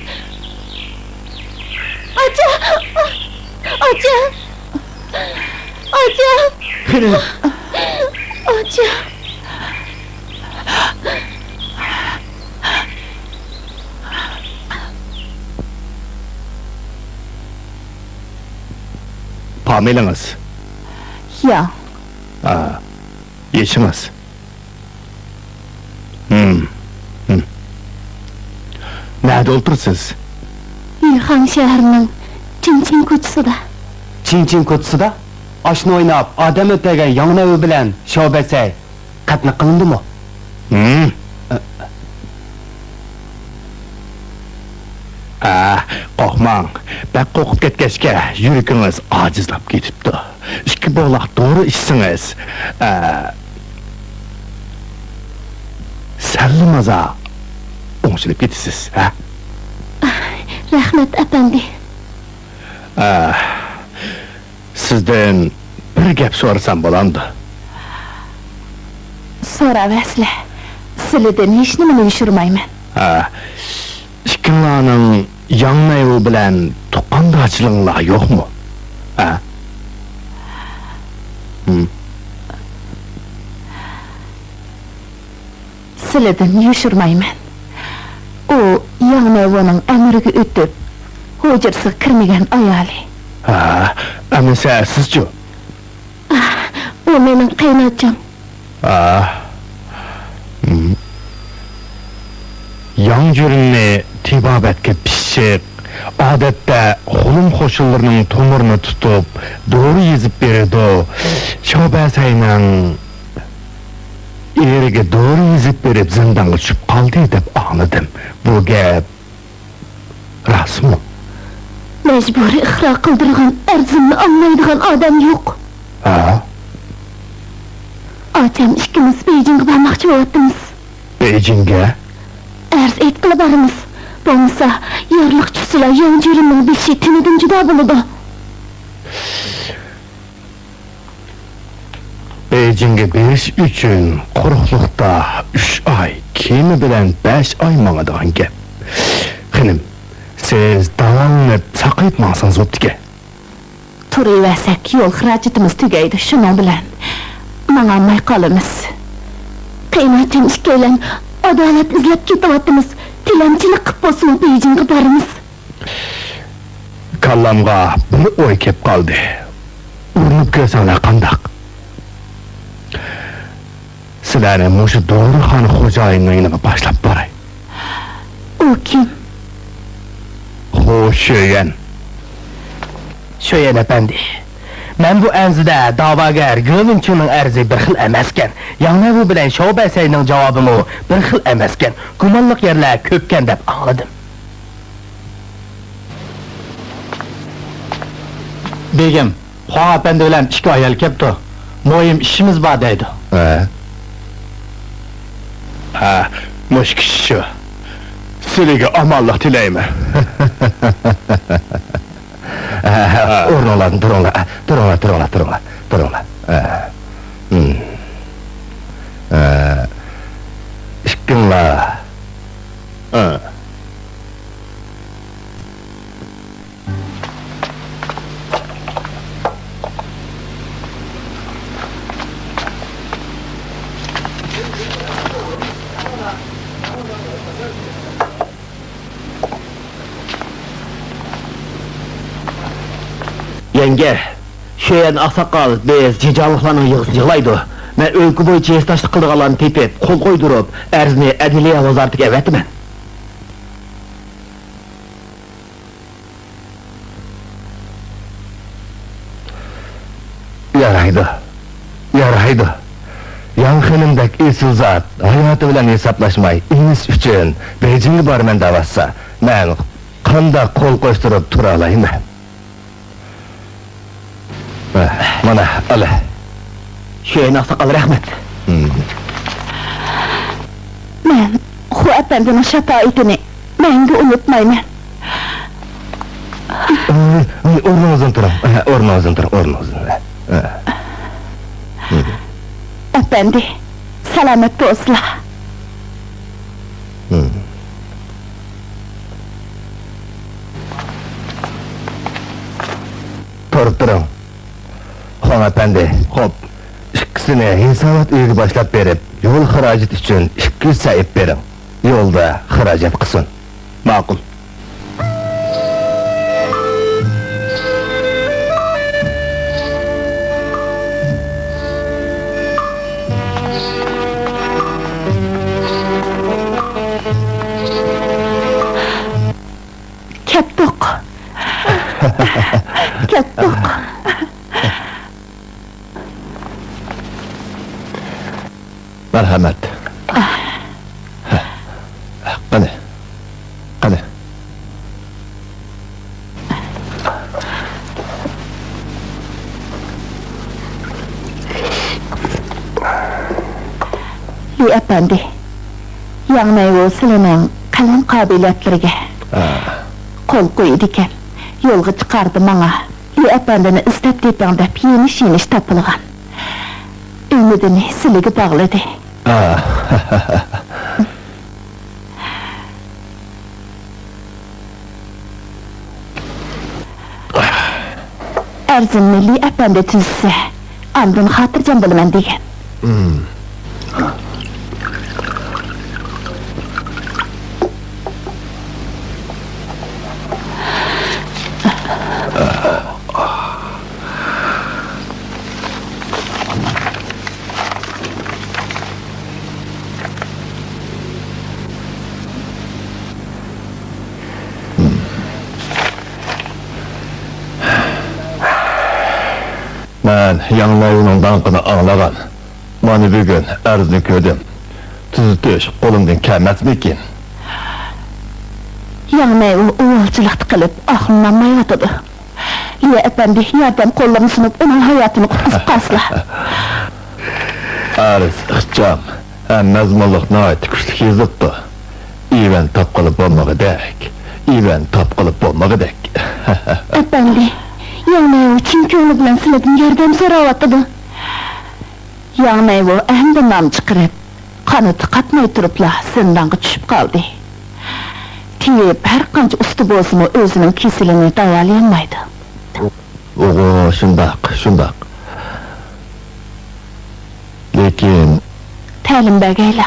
ئاچا! ئاچا! ئاچا! خېنىم! ئاچا! پامىلىڭىز؟ ياڭ. ئا، يېشىڭىز؟ ھىم، ھىم. نەدە ئولتۇرىسىز؟ يۈخاڭ شەھىرىنىڭ چىڭچىڭ كوچىسىدا. چىڭچىڭ كوچىسىدا؟ ئاشنا ئويناپ، ئادەم ئۆلتۈرگەن ياڭ نەۋۇ بىلەن شاۋ بەسەي قەتنە قىلىندىمۇ؟ ھىم. ئە. ئە، قورقماڭ. بەك قورقۇپ كەتكەچكە يۈرىكىڭىز ئاجىزلاپ كېتىپتۇ. ئىككى بوغلاق دورا ئىچسىڭىز، ئە، سەللىمازا ئوڭشىلىپ كېتىسىز، ھە؟ رەھمەت، ئەپەندى. ئە، سىزدىن بىر گەپ سورىسام بولامدۇ؟ سوراۋەرسىلە. سىلىدىن ھېچنېمىنى يوشۇرمايمەن. ھە، ئىككىڭلارنىڭ ياڭ نەيۋۇ بىلەن تۇغقاندارچىلىقىڭلار يوقمۇ؟ ھە؟ ھىم. سىلىدىن يوشۇرمايمەن. ئۇ ياڭ نەيۋۇنىڭ ئەمرىگە ئۆتۈپ، ھۇجرىسىغا كىرمىگەن ئايالى. ھە، ئەمىسە سىزچۇ؟ ئۇ مېنىڭ قېيىنئاچام. ئاھ. ھىم. ياڭ جۈرۈمنى تېبابەتكە پىششىق، ئادەتتە خۇلۇم قوشۇنلىرىنىڭ تومۇرىنى تۇتۇپ، دورا يېزىپ بېرىدۇ. شاۋبەسەينىڭ ئېرىگە دورا يېزىپ بېرىپ زىندانغا چۈشۈپ قالدى دەپ ئاڭلىدىم. بۇ گەپ راستمۇ؟ مەجبۇرىي ئىقرار قىلدۇرغان ئەرزىمنى ئاڭلايدىغان ئادەم يوق. ھە؟ ئاچام ئىككىمىز بېيجىڭغا بارماقچى بولۇۋاتىمىز. بېيجىڭگە؟ ئەرز ئېيتقىلى بارىمىز. بولمىسا، يارلىق چۈشسىلا ياڭ جۈرۈمنىڭ بېشى تېنىدىن جۇدا بولىدۇ. بېيجىڭگە بېرىش ئۈچۈن قۇرۇقلۇقتا ئۈچ ئاي، كېمە بىلەن بەش ئاي ماڭىدىغان گەپ. خېنىم، سىز داۋالىنىپ ساقىيىپ ماڭسىڭىز بوپتىكەن. تۇرۇۋەرسەك يول خىراجىتىمىز تۈگەيدۇ، شۇنىڭ بىلەن ماڭالماي قالىمىز. قېيىنئاچام ئىككىيلەن ئادالەت ئىزدەپ كېتىۋاتىمىز، تىلەمچىلىك قىپ بولسىمۇ بېيجىڭغا بارىمىز. كاللامغا بىر ئوي كېلىپ قالدى. ئۇرۇنۇپ كۆرسەڭلار قانداق؟ سىلەرنى مۇشۇ دورىخانا خوجايىنىنىڭ يېنىغا باشلاپ باراي. ئۇ كىم؟ خو شۆيۈەن. شۆيۈەن ئەپەندى، مەن بۇ ئەرزىدە داۋاگەر گېۋېنچىڭنىڭ ئەرزى بىر خىل ئەمەسكەن، ياڭ نەۋۇ بىلەن شاۋبەسەينىڭ جاۋابىمۇ بىر خىل ئەمەسكەن، گۇمانلىق يەرلەر كۆپكەن دەپ ئاڭلىدىم. بېگىم، خۇاڭ ئەپەندى بىلەن ئىككى ئايال كەپتۇ. مۇھىم ئىشىمىز بار دەيدۇ. ھە. ھە، مۇشۇ كىشى شۇ. سىلىگە ئامانلىق تىلەيمەن. ھە، ھە، ھە. ئورنۇڭلاردىن تۇرۇڭلار. تۇرۇڭلار، تۇرۇڭلار، تۇرۇڭلار، تۇرۇڭلار. ھە. ھىم. ھە. ئىككىڭلار. ھە. يەڭگە، شۆيەن ئاقساقال بىز جىجاڭلىقلارنىڭ يىغىسىنى يىغلايدۇ. مەن ئۆلكە بويىچە ھېسداشلىق قىلىدىغانلارنى تېپىپ، قول قويدۇرۇپ، ئەرزنى ئەدلىيە ۋازارىتىگە ئەۋەتىمەن. يارايدۇ، يارايدۇ. ياڭ خېنىمدەك ئېسىل زات ھاياتى بىلەن ھېسابلاشماي، ئىنىسى ئۈچۈن بېيجىڭغا بارىمەن دەۋاتسا، مەن قانداق قول قوشتۇرۇپ تۇرالايمەن؟ مانا، ئال. شۇ ئاقساقال، رەھمەت. مەن خۇ ئەپەندىنىڭ شاپائىتىنى مەڭگۈ ئۇنتۇمايمەن. ئورنىڭىزدىن تۇرۇڭ، ئورنىڭىزدىن تۇرۇڭ، ئورنىڭىزدىن. ئەپەندى، سالامەت بولسىلا. تۇرۇپ تۇرۇڭ. خۇاڭ ئەپەندى. خوپ. ئىككىسىنى ھېسابات ئۆيىگە باشلاپ بېرىپ، يول خىراجىتى ئۈچۈن ئىككى يۈز سەئىپ بېرىڭ. يولدا خىراجەت قىلسۇن. ماقۇل. كەتتۇق. كەتتۇق. مەرھەمەت. قېنى، قېنى. لى ئەپەندى، ياڭ مەيۋۇ سىلىنىڭ قەلەم قابىلىيەتلىرىگە قول قويىدىكەن، يولغا چىقاردى ماڭا. لى ئەپەندىنى ئىزدەپ تېپىڭ دەپ يېنىش-يېنىش تاپىلىغان. ئۈمىدىنى سىلىگە باغلىدى. ئەرزىمنى لى ئەپەندى تۈزسە، ئاندىن خاتىرجەم بولىمەن دېگەن. مەن ياڭ مەيۋۇنىڭ داڭقىنى ئاڭلىغان. مانا بۈگۈن ئەرزنى كۆردۈم. تۈزىتىش قولۇمدىن كەلمەسمىكىن؟ ياڭ مەيۋۇ ئۇۋالچىلىقتا قېلىپ ئاقلىنالمايۋاتىدۇ. لى ئەپەندى ياردەم قوللىرىنى سۇنۇپ، ئۇنىڭ ھاياتىنى قۇتقۇزۇپ قالسىلا. ئەرز ئىخچام ھەم مەزمۇنلۇق ناھايىتى كۈچلۈك يېزىپتۇ. ئىۋەن تاپقىلى بولمىغۇدەك، ئىۋەن تاپقىلى بولمىغۇدەك. ئەپەندى، ياڭ مەيۋۇ چىن كۆڭلى بىلەن سىلىدىن ياردەم سوراۋاتىدۇ. ياڭ مەيۋۇ ئەمدى نام چىقىرىپ، قانىتى قاتماي تۇرۇپلا زىندانغا چۈشۈپ قالدى. تېۋىپ ھەر قانچە ئۇستا بولسىمۇ، ئۆزىنىڭ كېسىلىنى داۋالىيالمايدۇ. ئوغۇ، شۇنداق، شۇنداق. لېكىن تەلىم بەرگەيلا.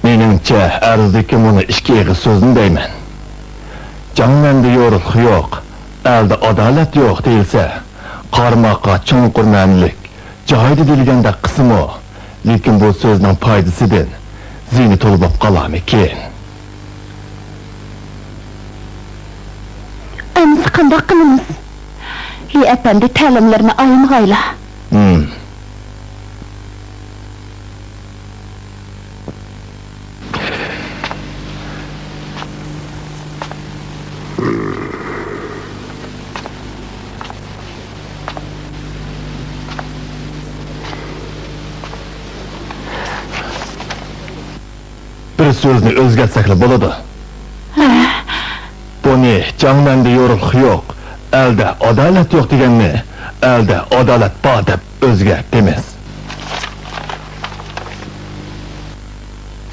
مېنىڭچە، ئەرزدىكى مۇنۇ ئىككى ئېغىز سۆزنى دەيمەن. جاڭ مەندە يورۇقلۇق يوق، ئەلدە ئادالەت يوق دېيىلسە، قارىماققا چوڭقۇر مەنىلىك، جايىدا دېيىلگەندەك قىلسىمۇ، لېكىن بۇ سۆزنىڭ پايدىسىدىن زىيىنى تولا بولۇپ قالارمىكىن؟ ئەمىسە قانداق قىلىمىز؟ لى ئەپەندى تەلىملىرىنى ئايىمىغايلا. ھىم. بىر سۆزنى ئۆزگەرتسەكلا بولىدۇ. ھە؟ بۇنى جاڭ مەندە يورۇقلۇق يوق، ئەلدە ئادالەت يوق دېگەننى ئەلدە ئادالەت بار دەپ ئۆزگەرتىمىز.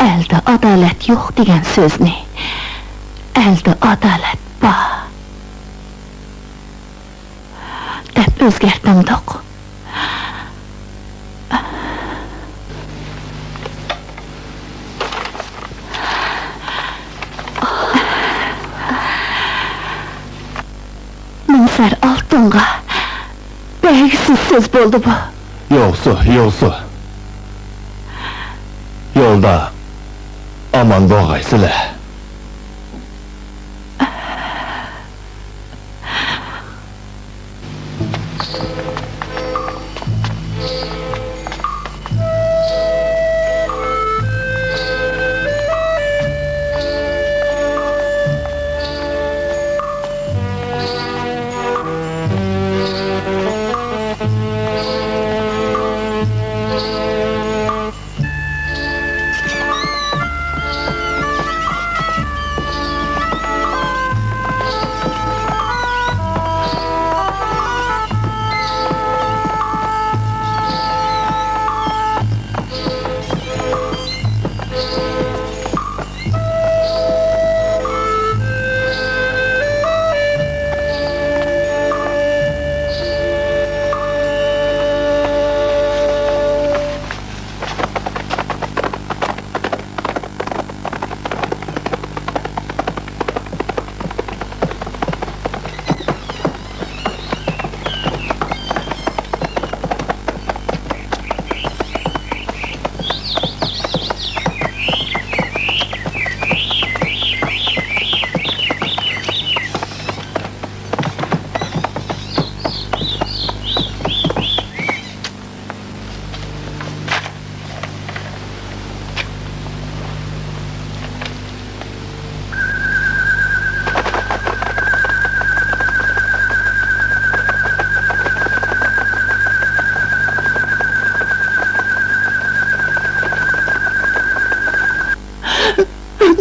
ئەلدە ئادالەت يوق دېگەن سۆزنى ئەلدە ئادالەت بار دەپ ئۆزگەرتەمدۇق؟ مىڭ سەر ئالتۇنغا بەرگۈسىز سۆز بولدى بۇ. يوقسۇ، يوقسۇ. يولدا ئامان بولغايسىلەر.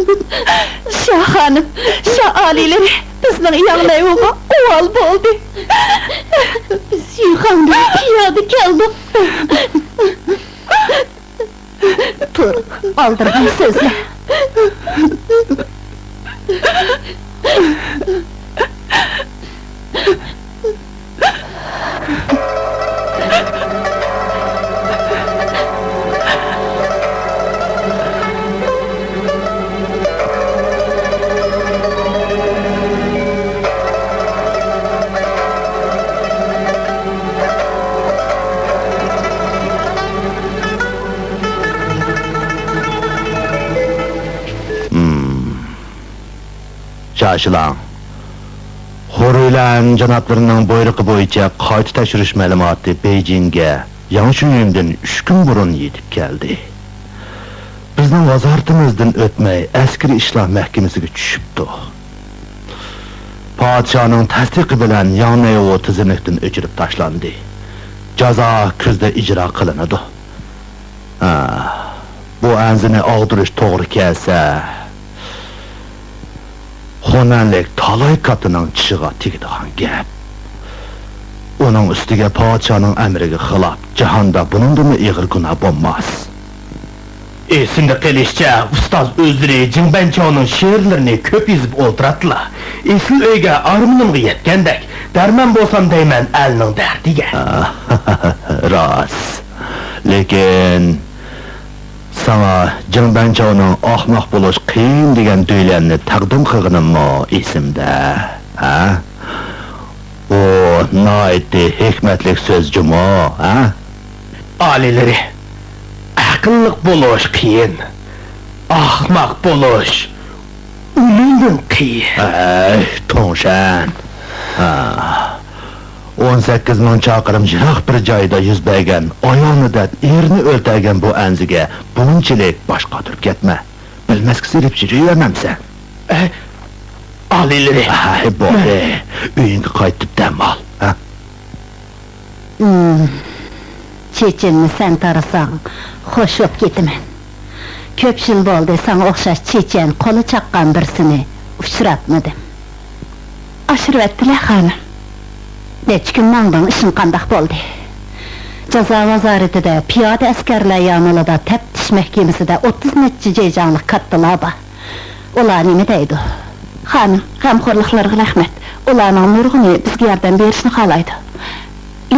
شاھ خانىم، شاھ ئالىيلىرى، بىزنىڭ ياڭنەيۋۇغا ئۇۋال بولدى. بىز يۈخاڭدىن پىيادە كەلدۇق. تۇر، ئالدىرىغان سۆزلە. شاشىلاڭ. خورۇيلەن جانابلىرىنىڭ بۇيرۇقى بويىچە قايتا تەكشۈرۈش مەلۇماتى بېيجىڭگە ياڭ شۈيۈندىن ئۈچ كۈن بۇرۇن يېتىپ كەلدى. بىزنىڭ ۋازارىتىمىزدىن ئۆتمەي ئەسكىرىي ئىشلار مەھكىمىسىگە چۈشۈپتۇ. پادىشاھنىڭ تەستىقى بىلەن ياڭ نەيۋۇ تىزىملىكتىن ئۆچۈرۈپ تاشلاندى. جازا كۈزدە ئىجرا قىلىنىدۇ. ھا، بۇ ئەنزىنى ئاغدۇرۇش توغرا كەلسە، خۇنەنلىك تالاي كاتتىنىڭ چىشىغا تېگىدىغان گەپ. ئۇنىڭ ئۈستىگە پادىشاھنىڭ ئەمرىگە خىلاپ، جاھاندا بۇنىڭدىنمۇ ئېغىر گۇناھ بولماس. ئېسىمدە قېلىشىچە، ئۇستاز ئۆزلىرى جىڭ بەنچاۋنىڭ شېئىرلىرىنى كۆپ يېزىپ ئولتۇراتتىلا. ئېسىل ئۆيگە، ئارمىنىمغا يەتكەندەك، دەرمان بولسام دەيمەن ئەلنىڭ دەردىگە. راست. لېكىن ساڭا جىڭ بەنچاۋنىڭ ئاخماق بولۇش قىيىن دېگەن دۈيلەننى تەقدىم قىلغىنىممۇ ئېسىمدە، ھە؟ ئۇ ناھايىتى ھېكمەتلىك سۆز جۇمۇ، ھە؟ ئالىيلىرى، ئەقىللىق بولۇش قىيىن، ئاخماق بولۇش ئۆلۈمدىن قىيىن. ھەي، توڭشەن! ھا. ئون سەككىز مىڭ چاقىرىم يىراق بىر جايدا يۈز بەرگەن ئايالنى دەپ ئېرىنى ئۆلتۈرگەن بۇ ئەنزىگە بۇنچىلىك باش قاتۇرۇپ كەتمە. بىلمەسكە سېلىپ يۈرۈۋەرمەمسەن. ئە، ئالىيلىرى. ھەي، بولدى. ئۆيۈڭگە قايتىپ دەم ئال، ھە؟ ئىم، چېچىمنى سەن تارىساڭ، خوش بوپ كېتىمەن. كۆپ يىل بولدى، ساڭا ئوخشاش چېچەن قولى چاققان بىرسىنى ئۇچراتمىدىم. ئاشۇرۇۋەتتىلە، خانىم. نەچچە كۈن ماڭدىڭ، ئىشىڭ قانداق بولدى؟ جازا ۋازارىتىدە پىيادە ئەسكەرلەر يامىلىدا تەپتىش مەھكىمىسىدە ئوتتۇز نەچچە جېجياڭلىق كاتتىلار بار. ئۇلار نېمە دەيدۇ؟ خانىم، غەمخورلۇقلىرىغا رەھمەت. ئۇلارنىڭ نۇرغۇنى بىزگە ياردەم بېرىشنى خالايدۇ.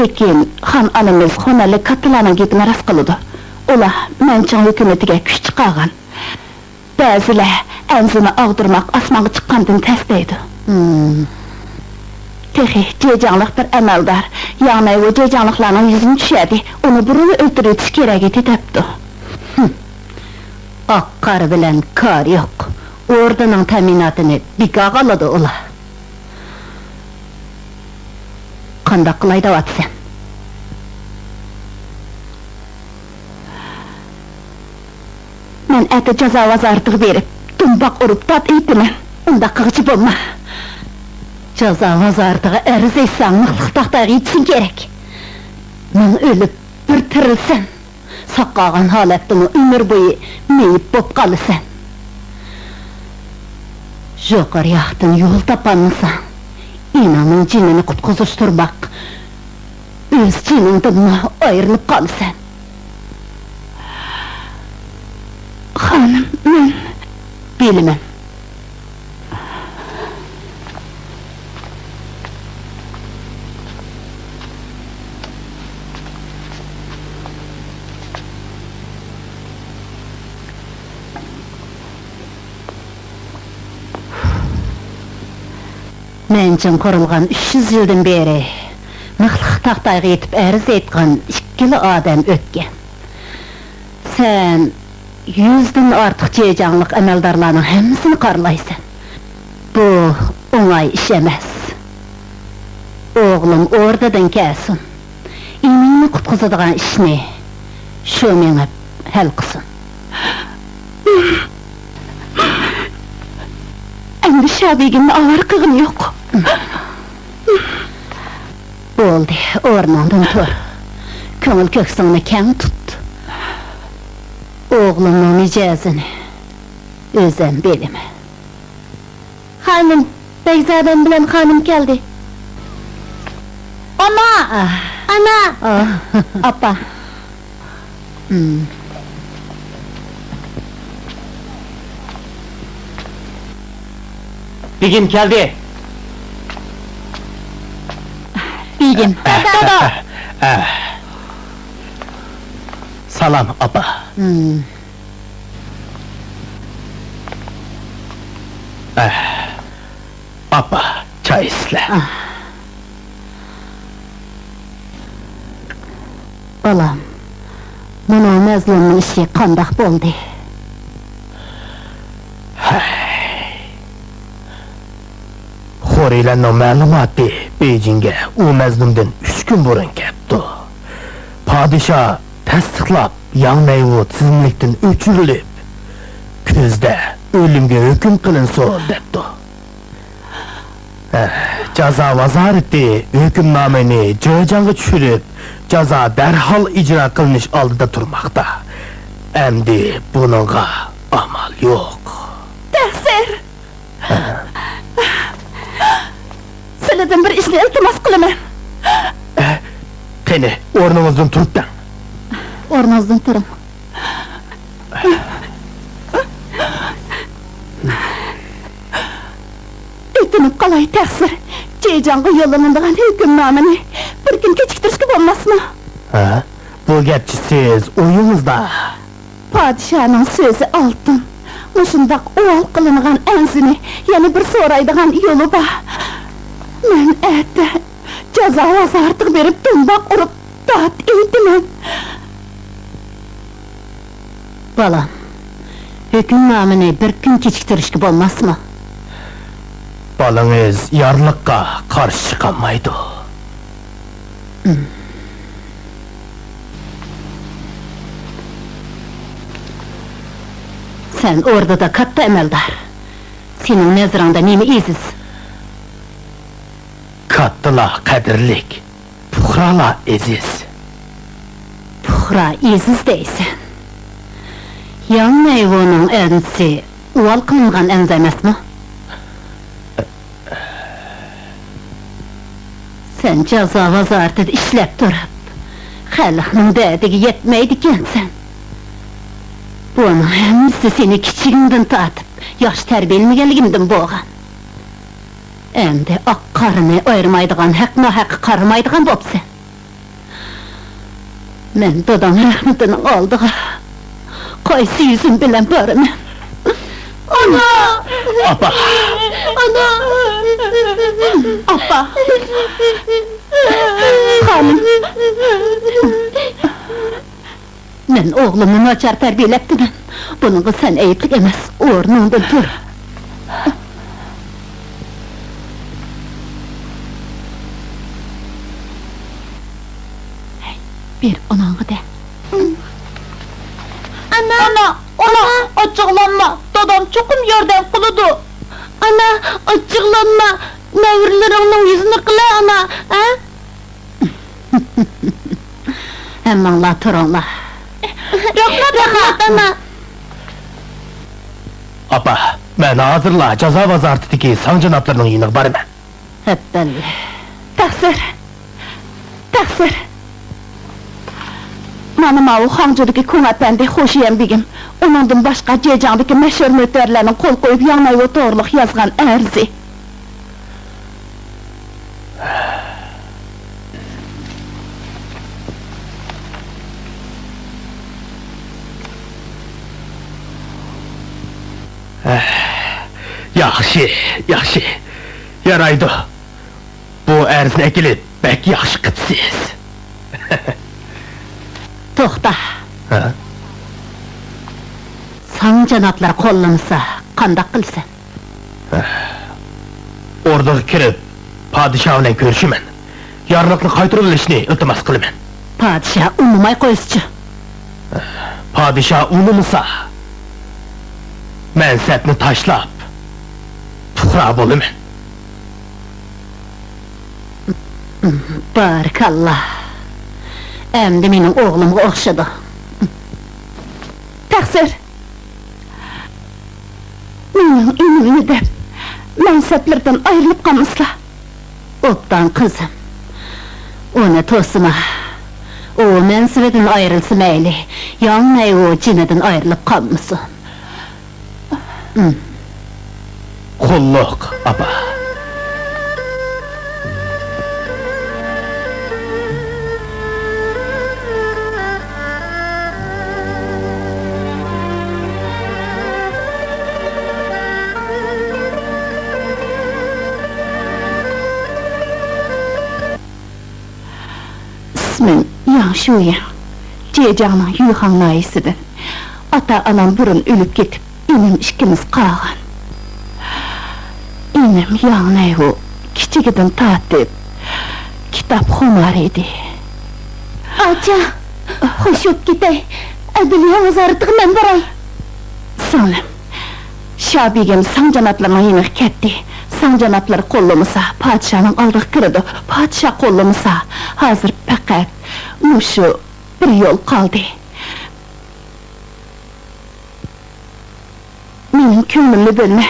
لېكىن خان ئانىمىز خۇنەنلىك كاتتىلارنىڭ گېپىنى راست قىلىدۇ. ئۇلار مەنچىڭ ھۆكۈمىتىگە كۈچ چىقارغان. بەزىلەر ئەنزىنى ئاغدۇرماق ئاسمانغا چىققاندىن تەس دەيدۇ. ھىم. تېخى جېجياڭلىق بىر ئەمەلدار ياڭ نەيۋۇ جېجياڭلىقلارنىڭ يۈزىنى چۈشۈردى. ئۇنى بۇرۇنلا ئۆلتۈرۈۋېتىش كېرەك ئىدى دەپتۇ. ھىم. ئاق-قارا بىلەن كارى يوق. ئوردىنىڭ تەمىناتىنى بىكارغا ئالىدۇ ئۇلار. قانداق قىلاي دەۋاتىسەن؟ مەن ئەتە جازا ۋازارىتىغا بېرىپ، دۇمباق ئۇرۇپ داد ئېيتىمەن. ئۇنداق قىلغۇچى بولما. جازا ۋازارىتىغا ئەرز ئېيتساڭ، مىخلىق تاختايغا يېتىشىڭ كېرەك. مىڭ ئۆلۈپ، بىر تىرىلسەم، ساقايغان ھالەتتىمۇ ئۆمۈر بويى مېيىپ بوپ قالىسەن. يۇقىرى ياقتىن يول تاپالمىساڭ، ئىنىڭنىڭ جېنىنى قۇتقۇزۇشتۇرماق، ئۆز جېنىڭدىنمۇ ئايرىلىپ قالىسەن. خانىم، مەن. بىلىمەن. مەنچىڭ قۇرۇلغان ئۈچ يۈز يىلدىن بېرى مىخلىق تاختايغا يېتىپ ئەرز ئېيتقان ئىككىلا ئادەم ئۆتكەن. سەن يۈزدىن ئارتۇق جېجياڭلىق ئەمەلدارلارنىڭ ھەممىسىنى قارىلايسەن. بۇ ئوڭاي ئىش ئەمەس. ئوغلۇم ئوردىدىن كەلسۇن. ئىنىڭنى قۇتقۇزىدىغان ئىشنى شۇ مېڭىپ ھەل قىلسۇن. ئەمدى شابېگىمنى ئاۋارە قىلغىنى يوق. بولدى، ئورنۇڭدىن تۇر. كۆڭۈل كۆكسۈڭنى كەڭ تۇت. ئوغلۇمنىڭ مىجەزىنى ئۆزەم بىلىمەن. خانىم، بەگزادەم بىلەن خانىم كەلدى. ئانا! ئاھ. ئانا! ئاھ. ئاپا. ھىم. بېگىم كەلدى. بېگىم. ئەھ، دادا. ئەھ، ئەھ. سالام، ئاپا. ھىم. ئەھ. ئاپا، چاي ئىچسىلە. ئاھ. بالام، مۇنۇ مەزلۇمنىڭ ئىشى قانداق بولدى؟ ھەي. خورىيلەننىڭ مەلۇماتى بېيجىڭگە ئۇ مەزلۇمدىن ئۈچ كۈن بۇرۇن كەپتۇ. پادىشاھ تەستىقلاپ، ياڭ نەيۋۇ تىزىملىكتىن ئۆچۈرۈلۈپ، كۈزدە ئۆلۈمگە ھۆكۈم قىلىنسۇن، دەپتۇ. ھە، جازا ۋازارىتى ھۆكۈمنامىنى جېجاڭغا چۈشۈرۈپ، جازا دەرھال ئىجرا قىلىنىش ئالدىدا تۇرماقتا. ئەمدى بۇنىڭغا ئامال يوق. تەقسىر! ھە. سىلىدىن بىر ئىشنى ئىلتىماس قىلىمەن. ھە، قېنى، ئورنىڭىزدىن تۇرۇپ دەڭ. ئورنىڭىزدىن تۇرۇڭ. ئۆتۈنۈپ قالاي، تەقسىر. جېجاڭغا يوللىنىدىغان ھۆكۈمنامىنى بىر كۈن كېچىكتۈرۈشكە بولماسمۇ؟ ھە؟ بۇ گەپچە سىز ئويىڭىزدا. پادىشاھنىڭ سۆزى ئالتۇن. مۇشۇنداق ئۇۋال قىلىنغان ئەنزىنى يەنە بىر سورايدىغان يولى بار. مەن ئەتە جازا ۋازارىتىغا بېرىپ دۇمباق ئۇرۇپ داد ئېيتىمەن. بالام، ھۆكۈمنامىنى بىر كۈن كېچىكتۈرۈشكە بولماسمۇ؟ بالىڭىز يارلىققا قارشى چىقالمايدۇ. سەن ئوردىدا كاتتا ئەمەلدار. سېنىڭ نەزىرىڭدە نېمە ئېزىز؟ كاتتىلار قەدىرلىك، پۇقرالار ئېزىز. پۇقرا ئېزىز دەيسەن. ياڭ نەيۋۇنىڭ ئەنزىسى ئۇۋال قىلىنغان ئەنزا ئەمەسمۇ؟ سەن جازا ۋازارىتىدە ئىشلەپ تۇرۇپ، خەلقنىڭ دەردىگە يەتمەيدىكەنسەن. بۇنىڭ ھەممىسى سېنى كىچىكىڭدىن تارتىپ ياخشى تەربىيەلىمىگەنلىكىمدىن بولغان. ئەمدى ئاق قارىنى ئايرىمايدىغان، ھەق ناھەققە قارىمايدىغان بوپسەن. مەن دادام رەھمىتىنىڭ ئالدىغا قايسى يۈزۈم بىلەن بارىمەن؟ ئانا! ئاپا! ئانا! ئاپا! خانىم! مەن ئوغلۇمنى ناچار تەربىيەلەپتىمەن. بۇنىڭغا سەن ئەيىبلىك ئەمەس، ئورنۇڭدىن تۇر. ھەي، بېرىپ ئاناڭغا دە. ئانا! ئانا! ئانا! ئاچچىقلانما، دادام چوقۇم ياردەم قىلىدۇ. ئانا، ئاچچىقلانما، نەۋرىلىرىڭنىڭ يۈزىنى قىلە، ئانا، ھە؟ ھەممىڭلار تۇرۇڭلار. رەھمەت، رەھمەت، ئانا. ئاپا، مەن ھازىرلا جازا ۋازارىتىدىكى ساڭ جانابلىرىنىڭ يېنىغا بارىمەن. ھەپپەللە. تەقسىر. تەقسىر. مانا ماۋۇ خاڭجۇدىكى كۇڭ ئەپەندى خۇشيەن بېگىم. ئۇنىڭدىن باشقا جېجاڭدىكى مەشھۇر مۆتىۋەرلەرنىڭ قول قويۇپ ياڭ نەيۋۇ توغرىلىق يازغان ئەرزى. ياخشى، ياخشى. يارايدۇ. بۇ ئەرزنى ئەكېلىپ، بەك ياخشى قىپسىز. توختا. ھە؟ ساڭ جانابلار قوللىمىسا، قانداق قىلىسەن؟ ئوردىغا كىرىپ، پادىشاھ بىلەن كۆرۈشىمەن. يارلىقنى قايتۇرۇۋېلىشنى ئىلتىماس قىلىمەن. پادىشاھ ئۇنىماي قويسىچۇ؟ پادىشاھ ئۇنىمىسا، مەنسەپنى تاشلاپ، پۇقرا بولىمەن. بارىكاللا. ئەمدى مېنىڭ ئوغلۇمغا ئوخشىدى. تەقسىر. مېنىڭ ئىنىمنى دەپ، مەنسەپلىرىدىن ئايرىلىپ قالمىسىلا. ئوبدان قىزىم، ئۇنى توسىما. ئۇ مەنسىپىدىن ئايرىلسا مەيلى، ياڭ نەيۋۇ جېنىدىن ئايرىلىپ قالمىسۇن. قۇللۇق، ئاپا. ئىسمىم ياڭ شۇيىڭ، جېجياڭنىڭ يۈيخاڭ ناھىيەسىدىن. ئاتا-ئانام بۇرۇن ئۆلۈپ كېتىپ، ئىنىم ئىككىمىز قالغان. ئىنىم ياڭ نەيۋۇ كىچىكىدىن تارتىپ كىتاب خۇمارى ئىدى. ئاچا، خوش بوپ كېتەي. ئەدلىيە ۋازارىتىغا مەن باراي. سىڭلىم، شاھ بېگىم ساڭ جانابلىرىنىڭ يېنىغا كەتتى. ساڭ جانابلىرى قوللىمىسا، پادىشاھنىڭ ئالدىغا كىرىدۇ. پادىشاھ قوللىمىسا، ھازىر پەقەت مۇشۇ بىر يول قالدى. مېنىڭ كۆڭلۈمنى بۆلمە.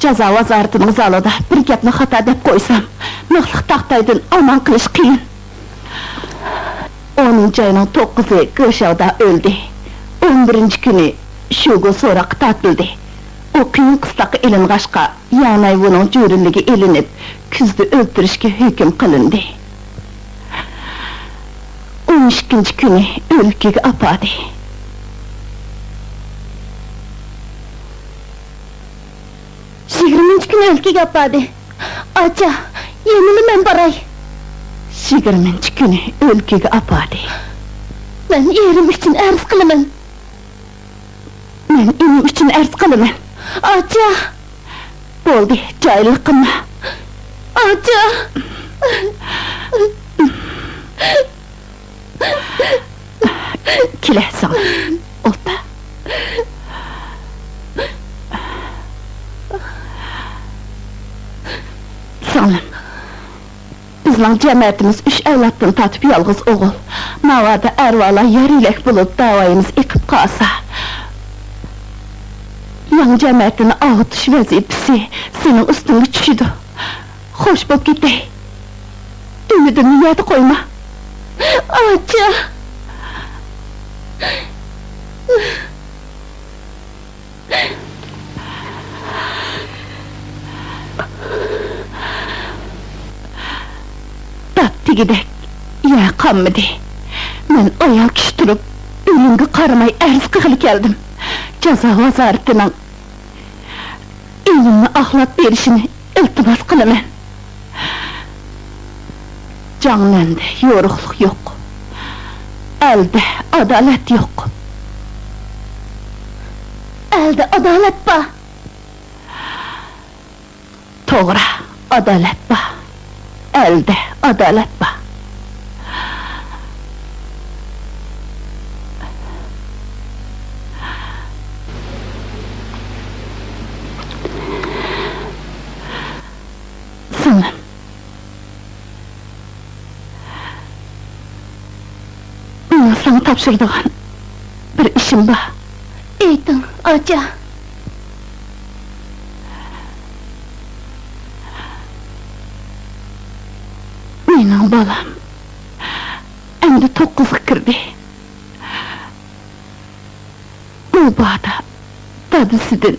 جازا ۋازارىتىنىڭ زالىدا بىر گەپنى خاتا دەپ قويسام، مىخلىق تاختايدىن ئامان قېلىش قىيىن. ئونىنچى ئاينىڭ توققۇزى گېشاۋدا ئۆلدى. ئون بىرىنچى كۈنى شۇگو سوراققا تارتىلدى. ئۇ قىيىن قىستاققا ئېلىنغاچقا، ياڭ نەيۋۇنىڭ جۈرۈملۈكى ئېلىنىپ، كۈزدە ئۆلتۈرۈشكە ھۆكۈم قىلىندى. ئون ئىككىنچى كۈنى ئۆلكىگە ئاپاردى. يىگىرمىنچى كۈنى ئۆلكىگە ئاپاردى. ئاچا، يەنىلا مەن باراي. يىگىرمىنچى كۈنى ئۆلكىگە ئاپاردى. مەن ئېرىم ئۈچۈن ئەرز قىلىمەن. مەن ئىنىم ئۈچۈن ئەرز قىلىمەن. ئاچا! بولدى، جاھىللىق قىلما. ئاچا! كېلە، سىڭلىم، ئولتۇر. سىڭلىم، بىزنىڭ جەمەتىمىز ئۈچ ئەۋلادتىن تارتىپ يالغۇز ئوغۇل. ناۋادا ئەرۋالا يار-يۆلەك بولۇپ، داۋايىمىز ئېقىپ قالسا، ياڭ جەمەتىنى ئاۋۇتۇش ۋەزىپىسى سېنىڭ ئۈستۈڭگە چۈشىدۇ. خوش بوپ كېتەي. ئۈمىدىمنى يەردە قويما. ئاچا! دات تېگىدەك يەر قالمىدى. مەن ئايال كىشى تۇرۇپ، ئۆلۈمگە قارىماي ئەرز قىلغىلى كەلدىم. جازا ۋازارىتىنىڭ ئىنىمنى ئاقلاپ بېرىشىنى ئىلتىماس قىلىمەن. جاڭنەندە يورۇقلۇق يوق. ئەلدە ئادالەت يوق. ئەلدە ئادالەت بار. توغرا، ئادالەت بار. ئەلدە ئادالەت بار. سىڭلىم، مېنىڭ ساڭا تاپشۇرىدىغان بىر ئىشىم بار. ئېيتىڭ، ئاچا. مېنىڭ بالام ئەمدى توققۇزغا كىردى. مۇبادا دادىسىدىن